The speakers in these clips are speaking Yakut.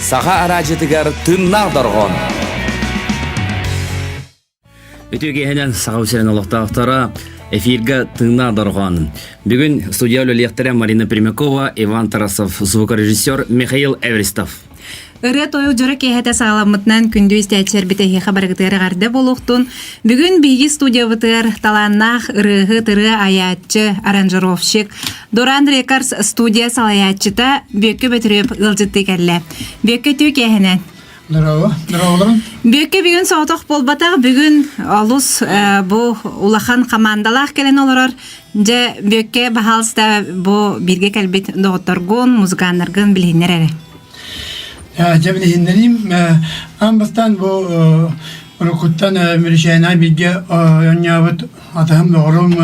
Саха араадьытыгар тыыннаах дорҕоон. Үтүө киэһэнэн Саха сирин олохтоохторо эфиргэ тыыннаах дорҕоон. Бүгүн студия үлэлиэхтэрэ Марина Пермякова, Иван Тарасов, звукорежиссер Михаил Эверестов. Ырыа-тойук дьоро киэһэтэ саҕаламмытынан күндү истээччилэрбит эһиэхэ барыгытыгар эҕэрдэ буолуохтун. Бүгүн биһиги студиябытыгар талааннаах ырыаһыт, ырыа айааччы, аранжировщик, Доран Рекордс студия салайааччыта Бүөккэ Бөтүрүөп ыалдьыттыы кэллэ. Бүөккэ үтүө киэһэнэн. Здорово. Здорово. Бүөккэ бүгүн соҕотох буолбатах, бүгүн олус бу улахан хамаандалаах кэлэн олорор. Дьэ, Бүөккэ, баһаалыста бу бииргэ кэлбит доҕотторгун, музыканнаргын билиһиннэр эрэ. Дьэ билиһиннэриим. Аан бастаан бу уруккуттан Мүрүчээнэ бииргэ оонньообут атаһым доҕорум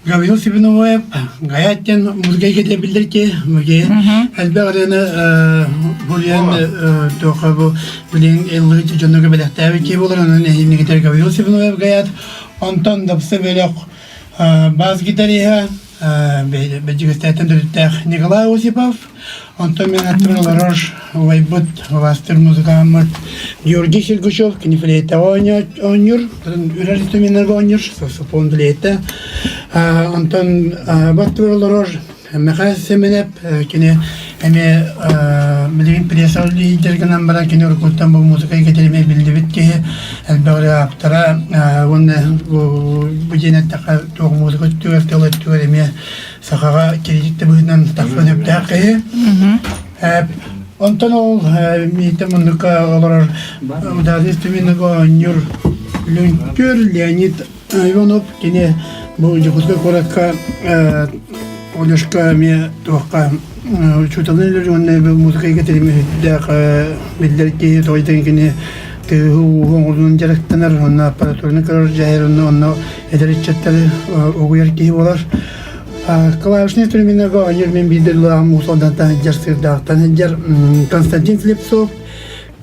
Гаврил Сибиновоев Гаят диэн музыка эйгэтэ биллэр ки музей элбэх ырыаны буруйан туохха бу билигин ыллыы дьоннорго бэлэхтээбит киһи буолар онон эһиинигитэр Гаврил Сибиновоев Гаят онтон дапсы бөлөх бас гитариһа Бэдьигэстээтэн төрүттээх Николай Осипов, онтон мин аттыбар олорор убайбыт, убаастыыр музыкааммыт Георгий Сергучев, кини флейтаҕа оонньуур, үрэр инструменнарга оонньуур, саксофон флейта. Онтон баттыбар олорор Михаил Семенов, кини эмиэ билигин пресса лидер гынан баран кини уруккуттан бу музыка эйгэтин эмиэ биллибит киһи, элбэх ырыа ааптара уонна бу диэн эттэххэ туох музыка өттүгэр, тыл өттүгэр эмиэ сахаҕа критик да быһыытынан тахсан сөптөөх киһи. Онтон ол миитэ муннукка олорор ударный инструменнарга оонньуур Лүҥкүр Леонид Иванов кини бу Дьокуускай куоракка колледжка эмиэ туохха учууталын үлэлиир уонна музыка эйгэтин үрдээх биллэр киһи тоҕо диэн кини тыаһы-ууһу оҥорунан дьарыктанар уонна аппаратураны көрөр дьайар уонна онно эдэр ыччаттары угуйар киһи буолар. Клавишный инструменнарга оонньуур мин биир дойдулааҕым Уус Алдантан сылдьар Сыырдаахтан сылдьар Константин Слепцов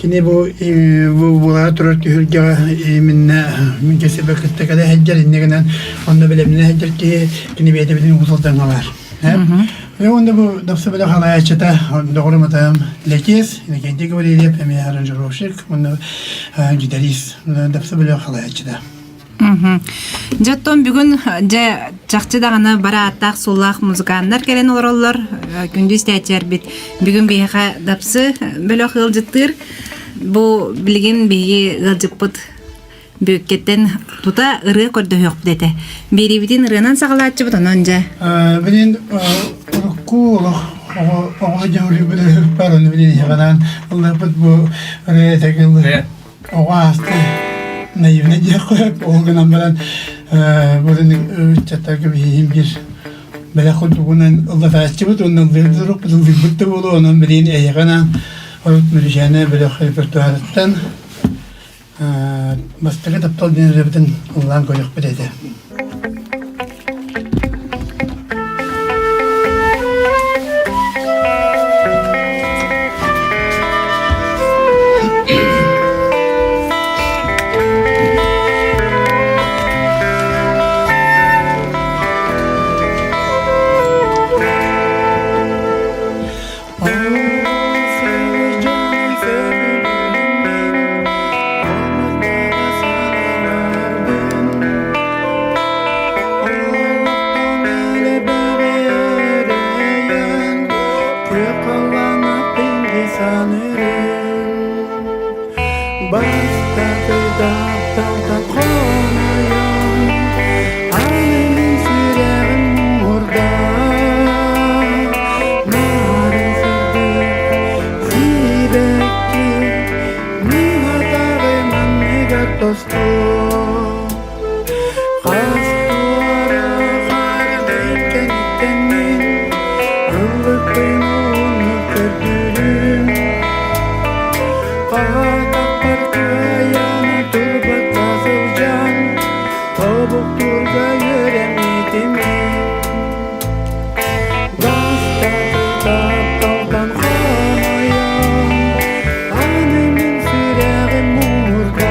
Кини бу бу буолаары турар түһүлгэҕэ именно мин кэсэбэ кытта кэлэ сылдьар инньэ гынан онно бэлэмнэнэ сылдьар киһи кини бэйэтэ бүтүн уус Алдаҥҥа баар. Уонна бу Дапсы бөлөх салайааччыта доҕорум атаам Лэкиэс, Иннокентий Гаврильев эмиэ аранжировщик уонна гитарист Дапсы бөлөх салайааччыта. Дьэ оттон бүгүн дьэ чахчы даҕаны бары ааттаах-суоллаах музыканнар кэлэн олороллор. Күндү истээччилэрбит бүгүн биһиэхэ Дапсы бөлөх ыалдьыттыыр. Бу билигин биһиги ыалдьыппыт Бүөккэттэн тута ырыа көрдөһүөхпүт этэ. Биэриибитин ырыанан саҕалааччыбыт онон дьэ. Билин урукку олох оҕо дьоһуруйбут бар оны билин иһэҕинэн ылларбыт бу ырыа этэгил Оҕо ааста наивнай диэххэ ол гынан баран бу ыччаттарга биһиги биир бэлэх курдугунан ыллатааччыбыт уонна ыллыырбыт ыллыырбыт да буолуо онон билигин эйиэхэ анаан урут Мүрүчээнэ бөлөх репертуарыттан бастакы таптал диэн ырыабытын ыллаан көрүөхпүт этэ. Бастакы хомойон Аны мин сүрэҕим муҥурда Нарын сырдык сибэкки Мин атаҕым анныгар тостуо Хас туора хардыым кэнниттэн мин Ыллыкпын ууннук көрдүүрүм Атахпар кыайан турбакка сылдьан Тобуктуурга үөрэммитим Бастакы тапталтан хомойон Аны мин сүрэҕим муҥурдар.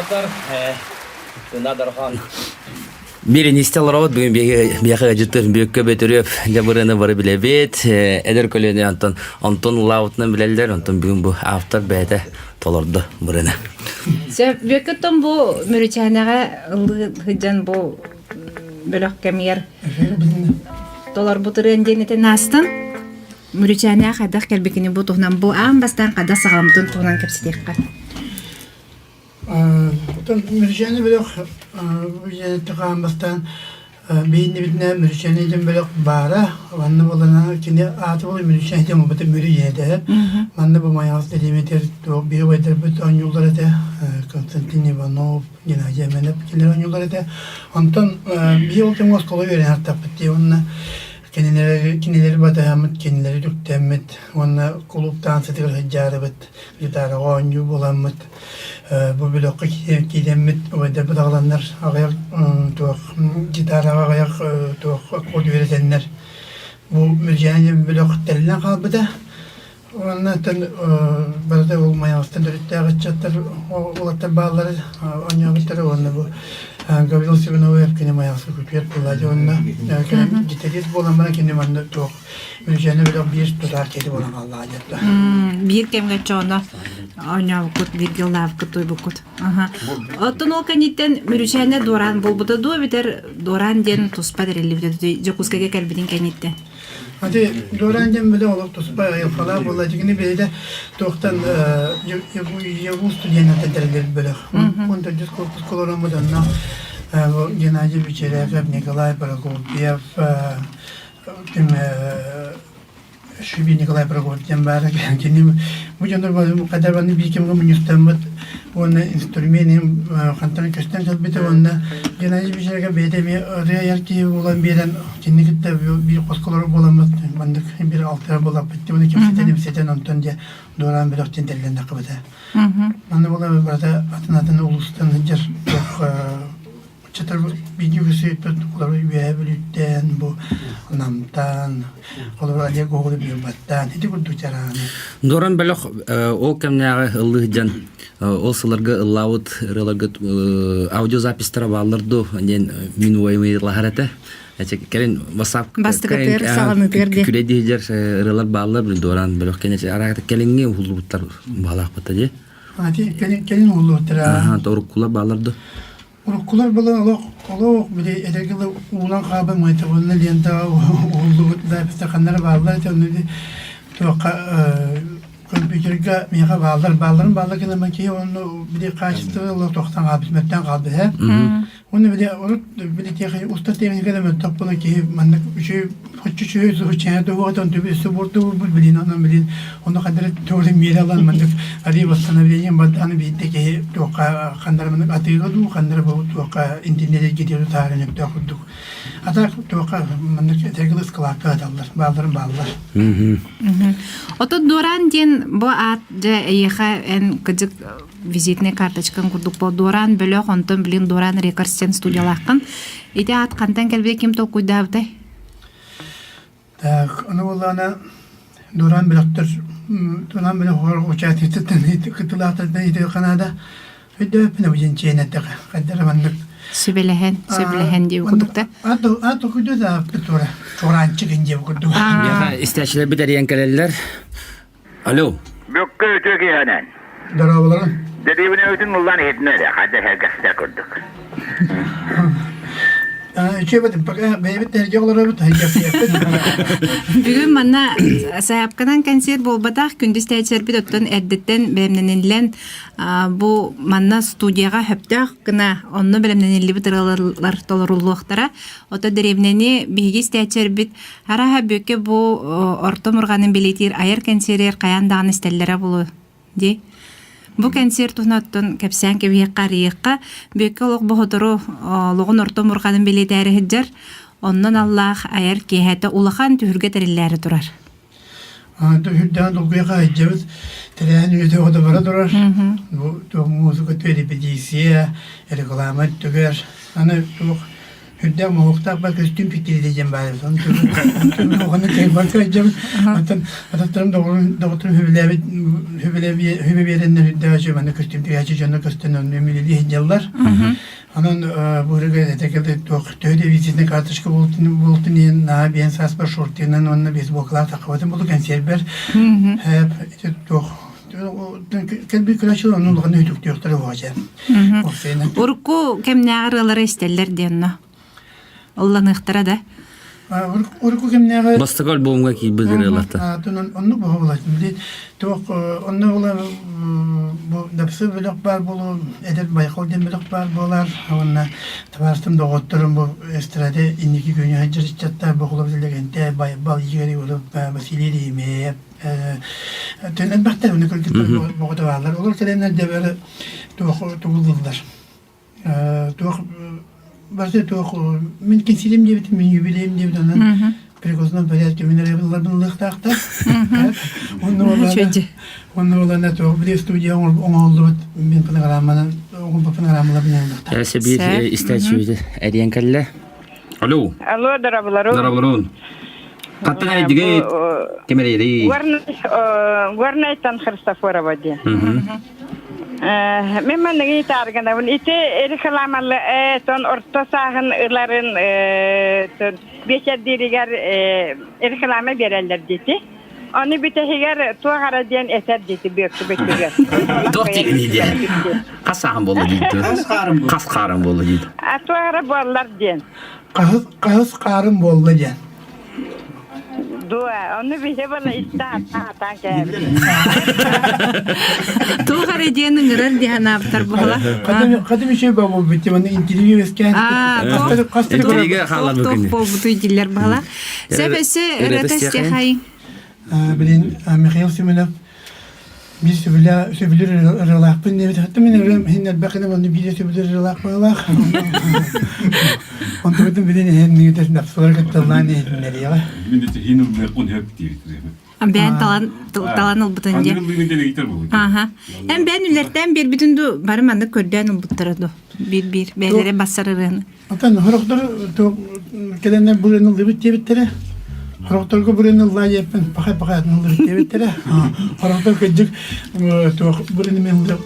Доҕоттор, Тына Дархан. Биир истэ олоробут бүгүн биһиэхэ ыалдьыттар Бүөккэ Бөтүрүөп дьабырыаны бары билэбит. Эдэр көлүөнэ онтон Антон Лаутынан билэллэр, онтон бүгүн бу автор бэйэтэ толордо бырыны. Сөп, Бүөккэ бу Мүрүчээнэҕэ ыллыы сылдьан бу бөлөх кэмигэр толорбут ырыан диэн этэн аастын. Мүрүчээнэ хайдах кэлбикини бу туһунан бу аан бастаан хайдах саҕаламмытын туһунан кэпсэтиэххэ. Оттон Мүрүчээнэ бөлөх аан бастаан биһиннибитинэ Мүрүчээнэ диэн бөлөх баара. Манна буолана кини аата буолан Мүрүчээнэ диэн буолбута Мүрү диэн этэ. Манна бу Майаҕас дэриэбинэтигэр туох биһи убайдарбыт оонньууллар этэ. Константин Иванов, Геннадий Эмэнэп кинилэр оонньууллар этэ. Онтон биһи ол кэмҥэ оскуола үөрэнэ сырыттахпыт дии уонна Кинилэри, кинилэри батыһаммыт, кинилэри үктэммит уонна кулууп таансытыгар сылдьаарыбыт, гитараҕа оонньуу буоламмыт, бу бөлөххө киирэммит убайдарбыт аҕаланнар аҕыйах туох гитараҕа аҕыйах туох аккорд үөрэтэннэр бу Мүрдьээн диэн бөлөх тэриллэн хаалбыта. Уонна оттон барыта ол Майаҕастан төрүттээх ыччаттар уолаттар бааллара оонньообуттара уонна бу Гаврил Семенович кини Майаҕаска күтүөт буолла уонна кини гитарист буолан баран кини манна туох Мүрдьээнэ бөлөх биир тутаах киһи буолан хааллаҕа диэтэ. Биир кэмҥэ чооно оонньообуккут, бииргэ ыллаабыккыт, туойбуккут. Оттон ол кэнниттэн Мүрүчээнэ Дуораан буолбута дуо эбэтэр Дуораан диэн туспа тэриллибитэ Дьокуускайга кэлбитин кэнниттэн? Ати Дуораан диэн били олох туспа айылҕалаах буолла. Дьигини бэйэтэ туохтан ЯГУ студеннартан тэриллибит бөлөх. 14 корпус олороммут онно Геннадий Бечеряков, Николай Прокопьев, ким Шиби Николай Прокопьев диэн баара. Кини бу дьоннор хадабаны биир кэмҥэ мунньустаммыт уонна инструменин хантан көстөн кэлбитэ уонна Геннадий Бечеряков бэйэтэ эмиэ ырыа айар киһи буолан биэрэн кинини кытта биир хосколору буоламмыт маннык биир алтыһар буоллахпыт уонна кэпсэтэн ипсэтэн онтон дьэ дуораан бөлөх диэн тэриллэн таххыбыта. Манна буола барыта атын-атын улуустан сылдьар туох Ыччаттар биирдии үгүсүппүт олору Үөһээ Бүлүүттэн, бу Намтан, холобур Олег Гоголев Ньурбаттан ити курдук чарааны. Дорон бөлөх ол кэмнээҕи ыллыы сылдьан ол сылларга ыллаабыт ырыаларгыт аудиозаписьтара бааллар дуу диэн мин уойумыйлаһар этэ. Кэлин WhatsApp Бастакытыгар саҕаныытыгар диэн. Күлэ диһдэр ырыалар бааллар Доран бөлөх кэнэ араата кэлиҥҥи уһуллубуттар баалаахпыта дии. Ати кэлин кэлин уһуллубуттара. Уруккулар бааллар дуу. Уруккулар была олох олох били эдэрги уунан хаалбыт магнитофонна лентаҕа уһуллубут записьтар ханна эрэ бааллар этэ онно туохха компьютерга миэхэ бааллар баалларын бааллар гынан киһи онно били хаачыстыба олох тохтон хаалбыт мөлтөөн хаалбыт ээ уонна били урут били тиэхи устар тиэхиньикэ да мөлтөх буолан киһи маннык үчүгэй Оччо үчүгэй звучание туһугатан түбү өссө буортугурбут билин онон билин ону ханнары тугу миэрэ ылан маннык али восстановление аны биирдэ киһи туохха ханнары маннык атыыга дуу ханнары бу туохха интернет эйгэтигэр тааран өптөөх курдук ата туохха маннык этэргил ыскылаакка аталлар баалларын бааллар Отут Дуораан диэн бу аат дьэ эйиэхэ эн кыдьык визитнэй карточкаҥ курдук бу Дуораан бөлөх онтон билин Дуораан Рекордс диэн студиялааххын ити аат хантан кэлбитэ ким толкуйдаабытай Так, ону буоллаҕына Дуораан бөлөхтөр Дуораан бөлөх участницаттан кыттыылаахтартан ыйытыахха наада. Өйдөөппүн бу диэн чиэн эттэхэ. Хайдах эрэ маннык Сүбэлэһэн, сөбүлэһэн диэбит курдук да? Аат толкуйдуу да туора чуораанчык диэбит курдук. Миэхэ истээччилэрбит эрийэн кэлэллэр. Алло. Бүккэ үтүө киһинэн. Дорооболорун. Дэриэбинэбитин ыллаан иһитинэ эрэ, хайда сэргэхситэр курдук. Үчүгэйбит, пока бэйэбит тэһиргэ олоробут, Бүгүн манна сайаапканан кэнсиэр буолбатах, күндү истээччилэрбит оттон эрдэттэн бэлэмнэниллэн бу манна студияҕа сөптөөх гына онно бэлэмнэниллибит ырыалар толоруллуохтара. Ото дэриэбинэни биһиги истээччилэрбит Арааһа Бүөккэ бу орто мурҕанын бэлиэтиир айар кэнсиэригэр хайаан даҕаны истэллэрэ буолуо дии. Бу кэнсиэр туһунан оттон кэпсээн кэбиһиэххэ арыйыахха Бүөккэ олох боһотору олоҕун орто мурҕанын бэлиэтээри сылдьар, оннун аллаах айар киэһэтэ улахан түһүлгэ тэриллээри турар. Түһүлдээн долгуйа хаайдьабыт тэрээһин үлэтэ оҕото бара турар. Бу туох музыка репетиция, реклама өттүгэр аны туох. Үрдээх моһуоктаах ба көстүүм питириде диэн баар. Онтон кыайбакка сылдьабын. Оттон ататтарым доҕотторум хүбүлээбит хүбэ биэрэннэр үрдээх үчүгэй манна көстүүм тигээччи дьоно көстөн онно үлэлии сылдьаллар. Онон бу ырыга этэ туох төһө да визитная карточка буолтун иһин наһаа биэн сааспар шортинан уонна бейсболкалаах таххабытым булу кэнсиэрбэр туох кэлбит көрөөччүлэр онну улахан үтүктүөхтэрэ уһуоча. Урукку кэмнээҕи ырыалары истэллэр диэнно. Ылланыахтара да. Урукку кэмнээҕи Бастакы альбомҥа киирбит ырыаларта. Оннук буһа булатын. Туох онно була бу дапсы бөлөх баар буолу эдэр Байкал диэн бөлөх баар буолар. Уонна табаарыстым доҕотторум бу эстрада инники күнү сылдьар ыччаттар бу холобур Лэгэнтэй Байбал Игорь Василий Еремеев Төн элбэхтэр уну кыргыттар боҕото бааллар. Олор кэлэннэр дьэбэр туох тугуллуллар. Туох барыта туох мин кэнсиэрим диэбитим, мин юбилейим диэбит онон приказном порядке мин эрэ ыллыахтаахтар. Онно олана туох били студия оҥоһуллубут мин фонограмманан фонограммаларбын ыллыахтаах. Эсэ биир истээччибит эриэн кэллэ. Алло. Алло, дорабыларун. Дорабыларун. Хаттан эдигит кемерери. Горнайтан Христофорова диэн. Мен манныгы итаарганабын. Ити рекламалы тон орто сааһын ыларын биэчэрдииригэр реклама биэрэллэр диити. Ону бүтэһигэр туох ара диэн этэр диити бүөккү бөттүгэр. Туох диигиний диэн. Хас сааһын буолла диит. Хас хаарым буолла диит. А туох ара буоллар диэн. Хаһыс хаарым буолла диэн. Дуо, ону биһи була истэ атаан кээбит. Туох эрэ диэн ыҥырар диэн ааптар буола. Хадым үчүгэй буолбут манна интервью эскээн. Интервьюга хаалар Туох буолбутуй дииллэр буола. Сөп өссө ырыата истиэхэй. Билин Михаил Семенов биир сөбүлүүр ырыалаахпын диэбит. Хатта мин ырыам иһин элбэх гына онно биир сөбүлүүр ырыалаах быһыылаах. Онтубутун билин иһин нигитер напсалар кытталлаан иһитиннэриэҕэ. Мин иһин ыллыахпын хөп диэбит. Бэйэн талан талан ылбытын диэн. Аха. Эн бэйэн үлэртээн биэрбитин ду бары маннык көрдөөн ылбыттара ду. Биир-биир бэйэлэрэ бассар ырыаны. Оттон сорохтор кэлэннэр бурен ыллыбыт диэбиттэрэ. Сорохторго бурен ыллаа диэппин пахай-пахай атын ыллыбыт диэбиттэрэ. Сорохтор кырдьык туох бурен бурен ыллыы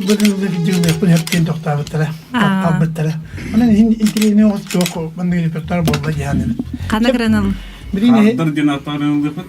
кырдьык ылыахпын сөп диэн тохтообуттара, талбыттара. Онон иһин интэриэһинэй оҕус туох маннык репертуар буолла диэханыбыт. Ханна гыран ыл? Билигин Хаардар диэн ааттаан ыллыахпыт.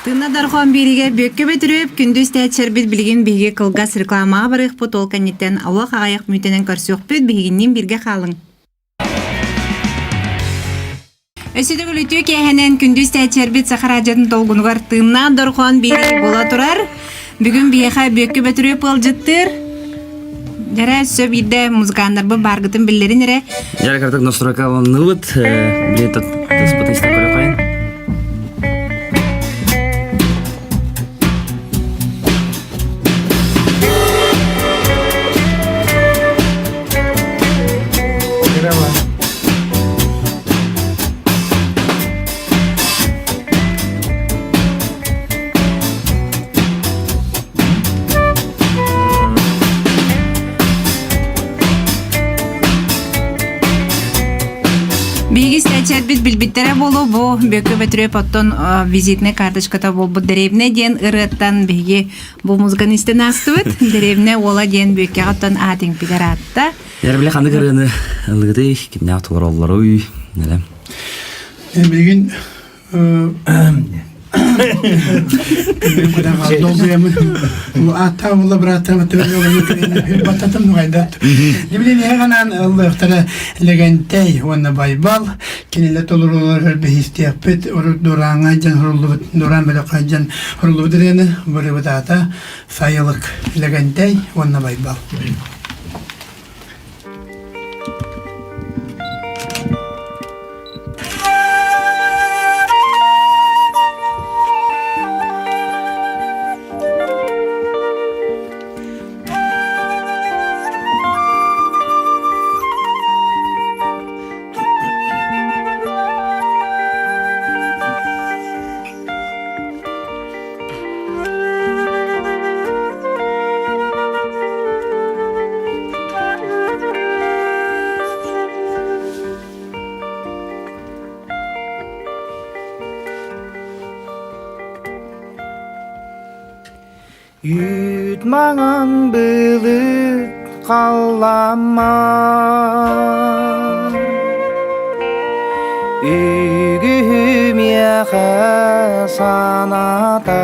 Тыына Дорҕоон биэриигэ Бүөккэ Бөтүрүөп күндү истээччилэрбит билигин биһиги кылгас рекламаҕа барыахпыт, ол кэнниттэн олох аҕыйах мүнүүтэнэн көрсүөхпүт, биһигинниин бииргэ хаалыҥ. Өссө төгүл үтүө киэһэнэн күндү истээччилэрбит Саха радиотын толгунугар тыыннаах дорҕоон биэрии буола турар. Бүгүн биһиэхэ Бүөккэ Бөтүрүөп ыалдьыттыыр. Дьэрэ өссө биирдэ музыканнарбыт бааргытын биллэрин эрэ. Дьэрэ картык настройка алынныбыт. Билет тыспытын истэн көрөкөйүн. Биһиги истээччилэрбит билбиттэрэ буолуо бу Бүөккэ Бөтүрүөп оттон визитнэй карточката буолбут дэриэбинэ диэн ырыаттан биһиги бу музыканы истэн аастыбыт. Дэриэбинэ уола диэн Бүөккэҕэ оттон аат иҥпитэр аатта. Эрэ биле ханнык ырыаны ылыгытый, кимнээх толороллоруй, нэлэм. Билигин Ааттаабылла бырааттаабыт баттатым нугайдат. Дибилин эҕанан ыллыахтара Лэгэнтэй уонна Байбал кинилэр толоруулар биһистиэхпит урут Дурааҥҥа дьон хоруллубут Дураан бөлөххө дьон хоруллубут ырыаны бырыбыт аата Сайылык Лэгэнтэй уонна Байбал. Үүт маҥан былыт халламмар Үгүһү миэхэ санатар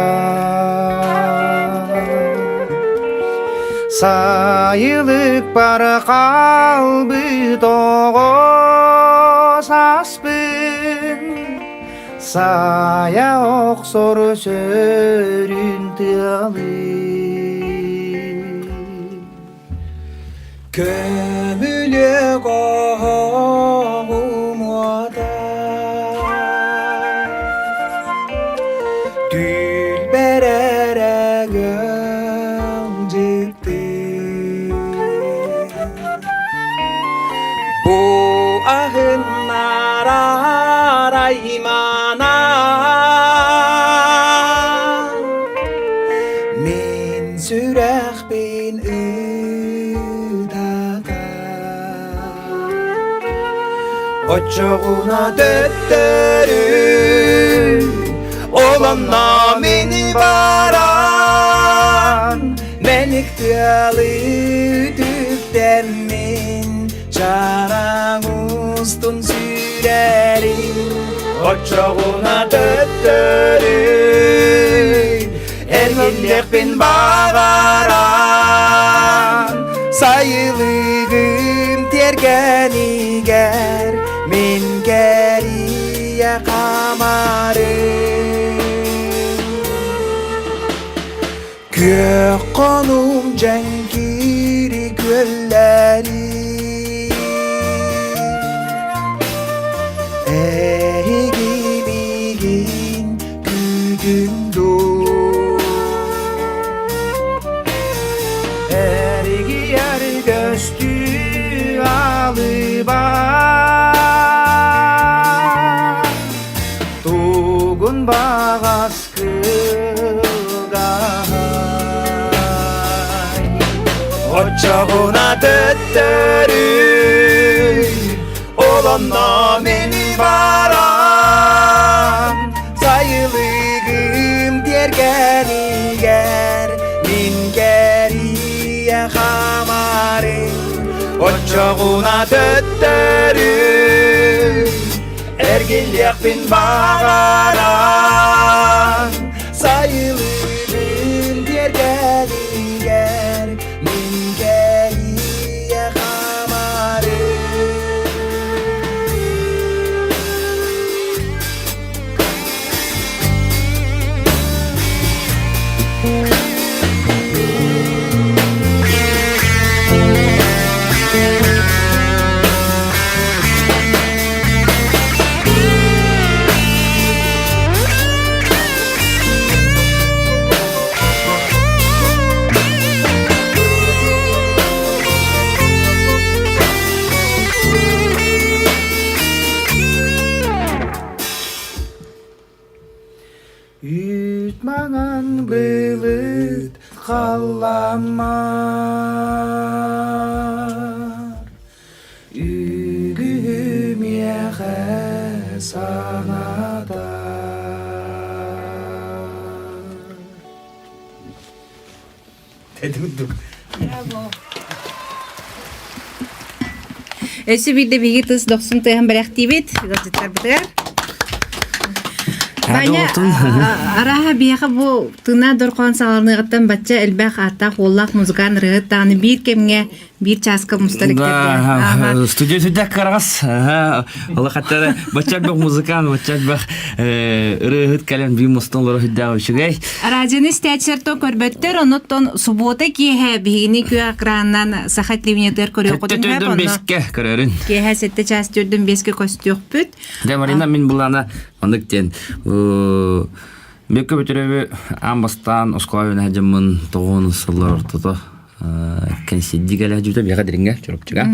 Сайылык бары хаалбыт оҕо сааспын Сайа охсор сөрүн тыалы Көмүлүөк оһоҕум уота Түүл бэрэрэ ыалдьыттыы Бу аһыннарар аймана Мин сүрэхпин ыытата Оччоҕуна төттөрү Олонно мини баран Мэник тыалы үтүктэммин Чараҥ устун сүүрэрин Оччоҕуна төттөрү Эргиллиэхпин баҕаран Сайылыгым тиэргэнигэр Мин кэрийэ хаамарым Күөх хонуум дьэҥкири күөллэри Эһиги миигин күүтүҥ дуу Эргийэр көстүү алыба Тугун баҕас кылгаһай Оччоҕуна төттөрү Олонно мени баран Сайылыгым тиэргэнигэр Мин кэрийэ хаамарым Оччоҕуна төттөрү Эргиллиэхпин баҕаран. халламмар Үгүһү миэхэ санатар Өссө биирдэ биһиги тыс дохсун тыаһын бэлэхтиибит ыалдьыттарбытыгар. Ваня, арааһа биһиэхэ бу тына дорҕоон саҕаланыаҕыттан бачча элбэх ааттаах уоллаах музыкант ырыаһыт даҕаны биир кэмҥэ биир чааска мустар Да, студия сүрдээх кыраҕас. Олохаттара бачча элбэх музыкант, бачча элбэх ырыаһыт кэлэн биир мустан олоро сүрдээх үчүгэй. Радионы истээччилэр көрбөттөр, онуттан субуота киэһэ биһигини күөх экранынан Саха телевидениетыгар көрүөххүтүн Сэттэ сөп, бэскэ көрөрүн. Киэһэ 7 чаас төрдүн бэскэ көстүөхпүт. Дьэ, Марина, мин булана оннук диэн Бүккө бүтүрөбү аан бастаан оскуола үөнэ дьоммун тоҕуон сыллар ортото кэнсидди кэлэ дьүтэ биэхэ дириҥэ Чурапчыга.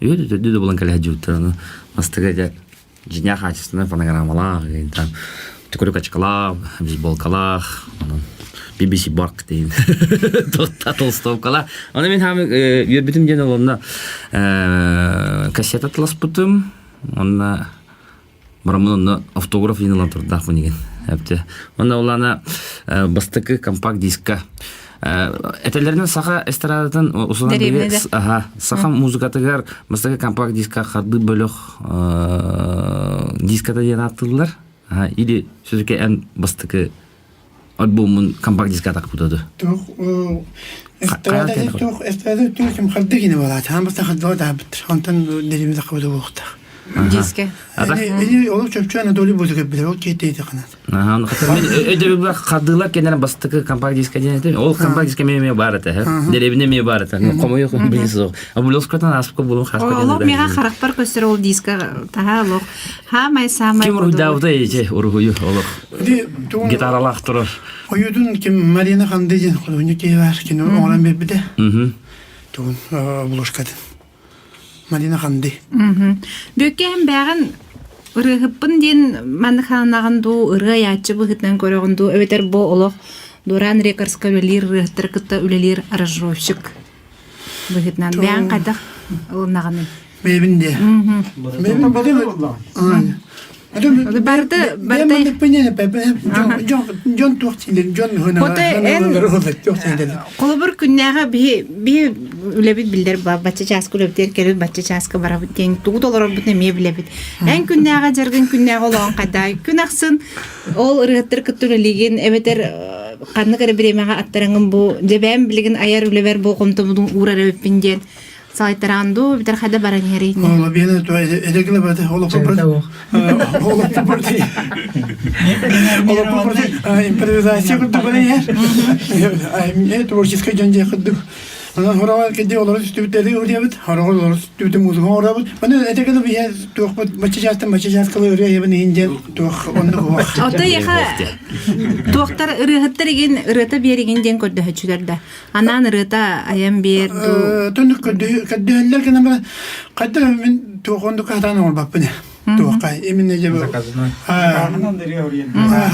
Үһү төрдү да булан кэлэ дьүттэр ону бастакы дьэ дьиҥнээх хаачыстыбаннай фонограммалаах там түкүрүк очкалаах, бейсболкалаах, онон BBC Bark дейин толстовкалаах. Оны мен хаамы үөрбүтүм диэн ол онно кассета тыласпытым, онно Бараммын онно автограф иин ылан турдаахпын игин. Эпте. Онно улаана бастакы компакт диска этэллэринэн саха эстрадатын усунан аха саха музыкатыгар бастакы компакт диска хардыы бөлөх диската диэн ааттыыллар. Или все-таки эн бастакы альбомун компакт диска тахпытады. Туох эстрада туох эстрада туох ким харды кини буолаат. Хаан баста хардыга таабыт. Онтон дерими такыбыта буохтах. Диске. Или олох чөпчө Анатолий Бузыков билэр, ол киэттейди канат. Аха, мен өйдөбүл хардыылар кенен бастакы компакт диска диэн этим. Ол компакт диска мен бар этэ. Деревне мен бар этэ. Хомойук билин суох. А булоскотан аспка булун хаспа диэн. Олох мега харахпар көстөр ол диска таха олох. Хаамай саамай. Ким уруһуйдаабыта ичи уруһуйу олох. Гитаралаах турар. Ойудун ким Марина Ханды диэн художник киһи бар, кини оҥорон биэрбитэ. Тугун булушкатын. Марина Ханды. Бүккэһин бэҕин ырыаһыппын диэн маннык хананаҕын дуу, ырыа айааччы быһыытынан көрөҕүн дуу, эбэтэр бу олох Дуран Рекордска үлэлиир ырыаһыттары кытта үлэлиир аранжировщик быһыытынан бэйэҥ хайдах ылынаҕыный? Бэйэбин диэ. Бэйэбин Барыта барыта Дьон туох дииллэр, дьон Холобур күннээҕи биһи биһи үлэбит биллэр бачча чааска үлэбитигэр кэлбит бачча чааска барабыт диэн тугу толорорбутун эмиэ билэбит. Эн күннээҕи дьарыгын күннээҕи олоҕун хайдаай күн ахсын ол ырыаттар кытта үлэлиигин эбэтэр ханнык эрэ бириэмэҕэ аттараҥын бу дьэбээн билигин айар үлэбэр болҕомтобун уурар эбиппин диэн салайтараан дуу эбэтэр хайда баран иһэрий Ола биэнэ то эдегиле бата олохпо олохпо импровизация курдук бара иһэр творческай дьон дьиэ курдук онон хороҕор кэнди олоро түстүбүт ырыабыт хороҕор олоро түстүбүт музыка оҥоробут ону эдегиле биһэ туохпут бачча чаастан бачча чааскалы ырыа иһэбин иһин диэн туох оннук уох Ото яха туохтар ырыаһыттар игин ырыата биэригин диэн көрдөһөччүлэр да Анаан ырыата айан биэр дуу. Түнүк көрдөһөллөр гынан баран хайдах мин туох оннук хатаан оҥорбаппын туохха именно же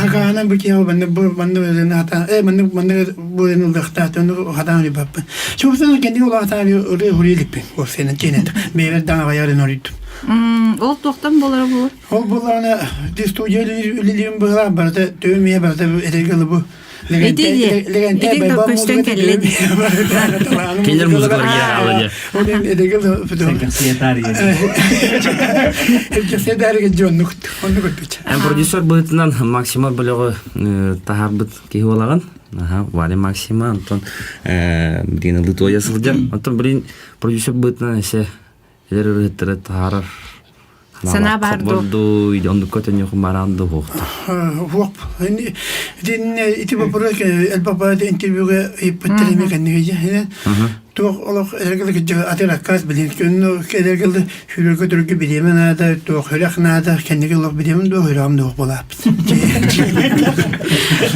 хакаанан бу киһи манны бу манны өзүн хатаан э манны манны бу ылыахтаат онну хатаан урибаппын чугустан кэнди ол хатаан ырыа урилиппин ол сенен кенен бэйбэр даҥа баярын оруйдум Ол туохтан болара буолар? Ол буоллаҕына студия үлэлиим быһылаах барыта төбөм ийэ барыта этэргэ бу Ити көстөн кэллин. Кинилер музыкалар киирэ Эн продюсер быһыытынан Максима бөлөҕү таһаарбыт киһи буолаҕын. Аха, Валя Максима, Антон билигин ылыы сылдьар. Антон билин продюсер быһыытынан эсе эдэр ырыһыттары таһаарар Санаа баар дуу? Бордуу, оннукка төннүөхүн бараан дуу хуохта. Хуох. Ити вопрос элбэх баҕайы интервьюга ыйыппыттар эмиэ кэннигэ. Туох олох эргил атын аккаас билин күннү эргил сүрүргө төргө бириэмэ наада, туох хүрэх наада, кэнниги олох бириэмэ дуу, хүрээм дуу буолааппыт.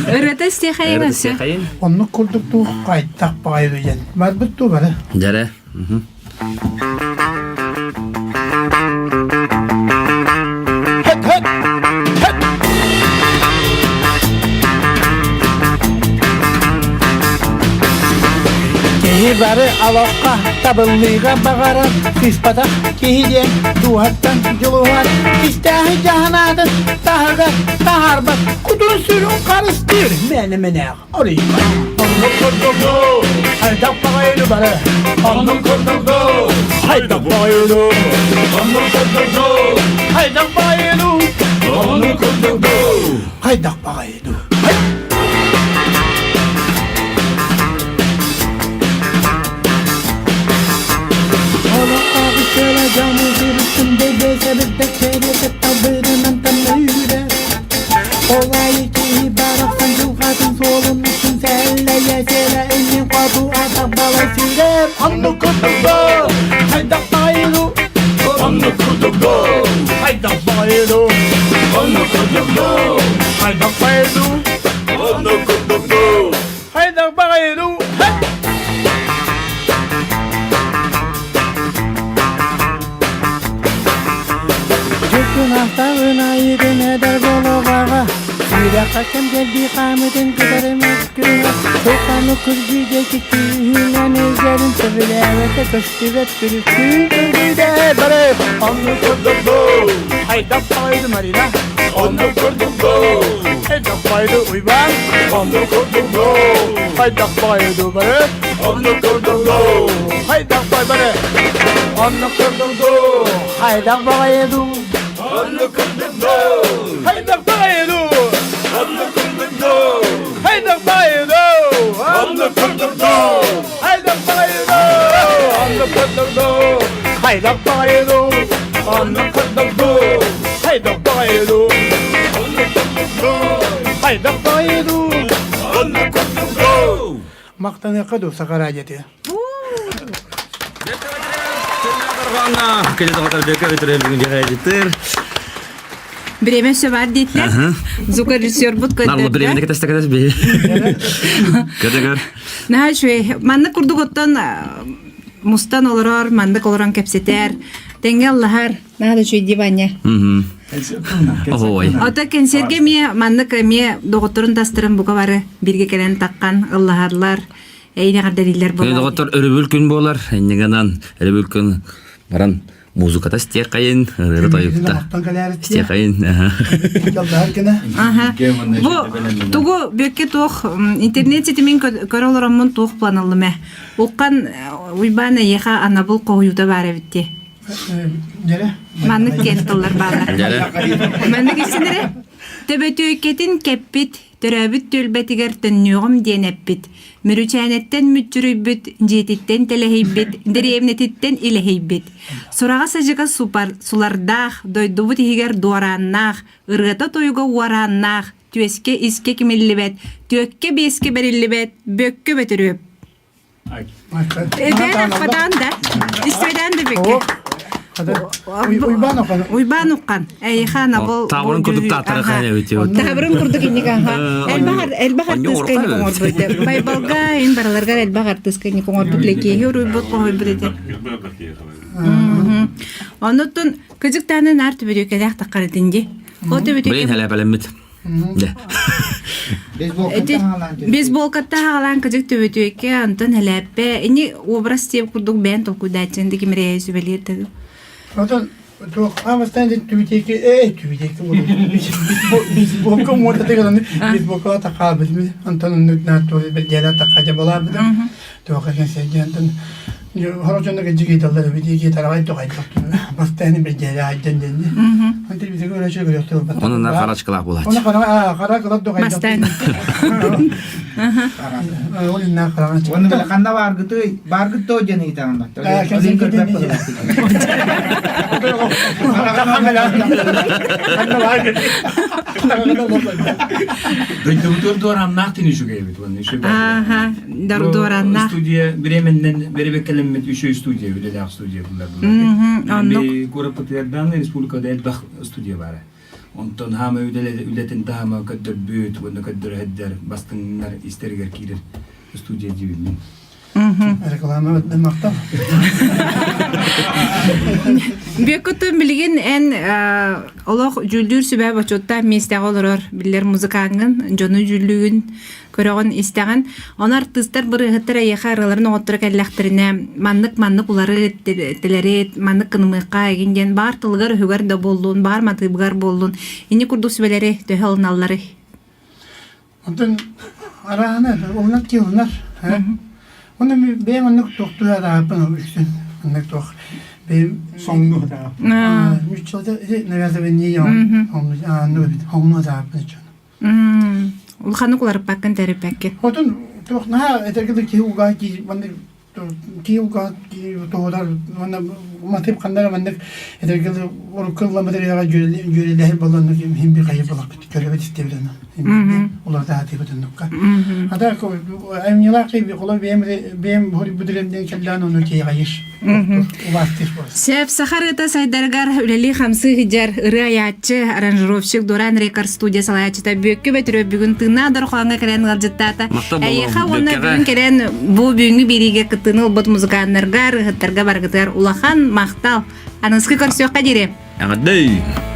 Ырыата истиэхэйин өссө. Оннук курдук туох хайтах баҕайы диэн. Барбыт дуу бары. Дьэрэ. Бары олоххо табыллыыга баҕарар сыыспатах киһи диэн дууһаттан дьулуһар кистээһи дьаһанаатын таһыгар таһаарбат кутун-сүрүн харыстыыр мээнэ-мэнээх арыйбат. Оннук курдук дуу, хайдах баҕайыны бары, оннук курдук дуу, хайдах баҕайыны, оннук курдук дуу, хайдах баҕайыны, оннук курдук дуу, хайдах баҕайыны. Хайдах баҕайы Дьуккунаахтаҕын айытын эдэр буолуоҕаҕа Сүрэххэ кэм кэлбии хаамытын кытары мөккүһэ Суханы күрдьүү диэки күүһүнэн илдьэрин сөбүлээбэтэ көстүбэт күлүктүүн күлгүйдэ бары Оннук курдук дуу Хайдах баҕайы Марина Оннук курдук дуу Хайдах баҕайы Уйбаан Оннук курдук дуу Хайдах баҕайы бары Оннук курдук дуу Хайдах баҕайы Оннук курдук дуу Хайдах баҕайы дуу Оннук курдук дуу Хайдах баҕайы дуу Оннук курдук дуу Хайдах баҕайы дуу Оннук курдук дуу Хайдах баҕайы дуу Оннук курдук дуу Хайдах баҕайы дуу Оннук курдук дуу Хайдах баҕайы дуу Оннук курдук дуу Хайдах баҕайы дуу Оннук курдук дуу Мактаныахха дуу Саха радиоты. Бириэмэ өссө баар диэтилэр. Звукорежиссербут Нарлы көрдөрдө. бириэмэни кэтэстэ кэтэс би. Көтөгөр. Наһаа үчүгэй. Маннык курдук оттон мустан олорор, маннык олорон кэпсэтэр, тэҥҥэ ыллаһар. Наһаа да үчүгэй дии Ваня. Ой. Ото кэнсиэргэ эмиэ маннык эмиэ доҕотторун тастарын бука бары бииргэ кэлэн таххан ыллаһарлар, эйини эҕэрдэлииллэр Күн буолар. доҕоттор өрөбүл күн буолар. Иннигэнэн өрөбүл күн баран музыката стиэххэйин, ырыа тойукта. Стиэххэйин. Аха. Бу тугу бүккэ туох интернет ситимин көрө олороммун туох планаллым ээ. Уххан Уйбаан эйиэхэ анабыл хоһуйуута баар эбит дии. Маннык диэн тыллар бааллар. Маннык истинэрэ төбөтүөккэтин кэппит, төрөөбүт түөлбэтигэр төннүөҕүм диэн эппит. Мүрүчээнэттэн мүччүрүйбүт, дьиэтиттэн тэлэһийбит, дэриэбинэтиттэн илэһийбит. Сураҕа-садьыга супар, сулардаах, дойдубут иһигэр дуорааннаах, ырыата-тойуга уорааннаах, түөскэ искэ кимиллибэт, түөккэ-биэскэ бэриллибэт, бөккө бөтүрүөп. Эбээн аппатаан да, истибэтээн да бэккэ. Уйбаан Уххан. Уйбаан Уххан. Эйиэхэ анабыл Таабырын курдук тааттара хаан эбит. Таабырын курдук инник аха. Элбэх элбэх артыыска инник оҥорбут. Байбалга ин барыларгар элбэх артыыска инник оҥорбут лекиэһи уруйбут хоһуйбут этэ. Оннуттан кыдьыктааны наар түбүрүкэлээх таххарытын ди. Ол түбүрүкэ Блин, хэлэпэлэммит. Бейсболкатта хаалаан кыдьык түбүтүөккэ Антон Хэлээппэ ини образ тиэп курдук бэйэн толкуйдааччын да кимирэйэ сүбэлиир да Отон туох аамастаан түбүтиэки ээ түбүтиэки бейсболка муотатыгар бейсболка тахаабыт Антон оннук нааттуой бэрдиэлэ тахха дьабалаабытым туох кэнсиэргэ Антон Хорочонно кэдьигийталлар эбит таравай тухайдах бастааны бэрдиэлэ айдан дэнни Антон битиги өрөчө көрөхтөр Онон харачкалаах булач. Оны хара хара кылат тухайдах. Бастаан. Ол инна хараҕын Уонна били ханна бааргытый бааргыт доо диэн ыйытаҕын ба. Дойдубутугар дуорааннаах тин үчүгэй эбит уонна үчүгэй. Аха, дуорааннаах. Студия бириэмэннэн бэрэбэккэлэммит үчүгэй студия, үлэлээх студия булар. Оннук. Куораппытыгар республикада элбэх студия баара. Онтон хаама үлэтин таһыма көрдөрбүт уонна көрдөрө сылдьар бастыҥнар истэригэр киирэр студия диибин. Реклама махтал. Бүөккүттэн билигин эн олох дьүүллүүр сүбэ бочуоттаах миэстэҕэ олорор биллэр музыкааҥҥын, дьону дьүүллүүгүн, көрөҕүн, истэҕин. Ону артыыстар бырыаһыттар эйиэхэ ырыаларын оҥотторо кэллэхтэринэ маннык-маннык уларыт, тилэрит, маннык гынымыахха эҥин диэн баар тылыгар-өһүгэр да буоллун, баар матыыбыгар буоллун, ини курдук сүбэлэри төһө ылыналларый? Онтон арааһына ылынар киһи ылынар. Оны бэйэм оннук туохтуу арааппын үксүн оннук туох бэйэм соҥнуу арааппын. Ньуччалата навязывание хоҥнуу арааппын иччон. Улаханнык уларыппаккын тэриппэккин. Отун туох наһаа этэргэ киһи угаа киһи киһи туһугар уонна матыып ханна эрэ маннык этэргэ урукку ылламмыт ырыаҕа дьүөрэлэһэр буолланнык иһин бир хайы буларбыт көрөбүт истэбит ону уларыта сатыыбыт оннукка ата айымньылаах киһи холо бэйэм бэйэм хоруйбут ырыам кэллээн ону киһи хайыш убаастыыр Сөп саха ырыата сайдарыгар үлэлии-хамсыы сылдьар ырыа айааччы, аранжировщик Доран Рекорд студия салайааччыта Бүөккэ Бөтүрүөп бүгүн тыыннаах дорҕооҥҥо кэлэн ыалдьыттаата. Эйиэхэ уонна бүгүн кэлэн бу бүгүҥҥү биэриигэ кыттыыны ылбыт музыканнарга, ырыаһыттарга барыгытыгар улахан махтал. Аныгыскы көрсүөххэ диэри. Эҕэрдэй!